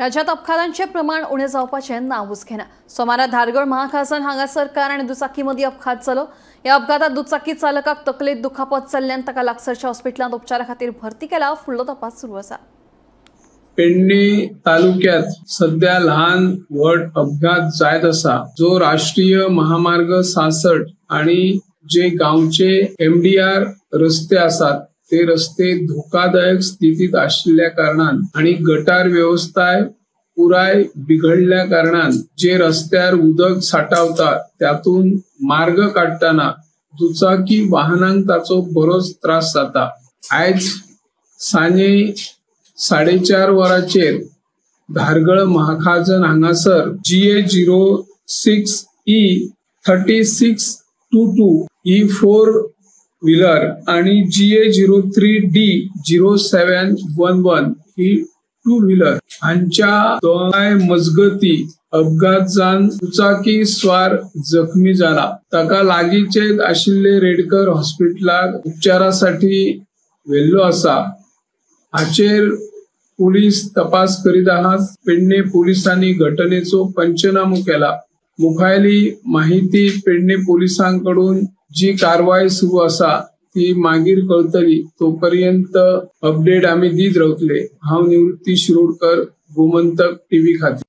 राज्यात अपघातांचे प्रमाण उणें जावपाचें नांवूच घेना. सोमारा धारगळ महाखाजन हांगासर कार आनी दुचाकी मदीं अपघात जालो. ह्या अपघातात दुचाकी चालकाक तकलेंत दुखापत जाल्ल्यान ताका लागसरच्या हॉस्पिटलांत उपचारा खातीर भरती केला. फुडलो तपास सुरू आसा. पेडणे तालुक्यात सध्या लहान व्हड अपघात जायत आसा. जो राष्ट्रीय महामार्ग 66 आणि जे गावचे MDR रस्ते आसात ते रस्ते धोकादायक स्थितीत आशिल्ल्या कारणान आणि गटार व्यवस्था पुराय बिघडल्या कारणान जे रस्त्यार उदक साठावता त्यातून मार्ग काडटना दुचाकी वाहनांक ताचो बरोच त्रास जाता. आयज सांजे 4:30 वरांचेर धारगळ महाखाजन हांगासर GA 06 E 3622 ही 4 व्हीलर आणि GA 03 D 0711 ही 2 व्हीलर हांच्या दोनाय मजगती अपघात जावन दुचाकी स्वार जखमी जाला. ताका लागींचे आशिल्ले रेडकर हॉस्पिटलाक उपचारासाठी व्हेल्लो आसा. हाचेर पुलीस तपास करीत आहात. पेडणे पोलिसांनी घटनेचो पंचनामो केला. मुखायली माहिती पेडणे पोलिसांकडून जी कारवाई सुरू आसा ती मागीर कळतली. तोपर्यंत अपडेट आमी दीत रावतले. हांव निवृत्ती शिरोडकर, गोमंतक टीव्ही खातीर.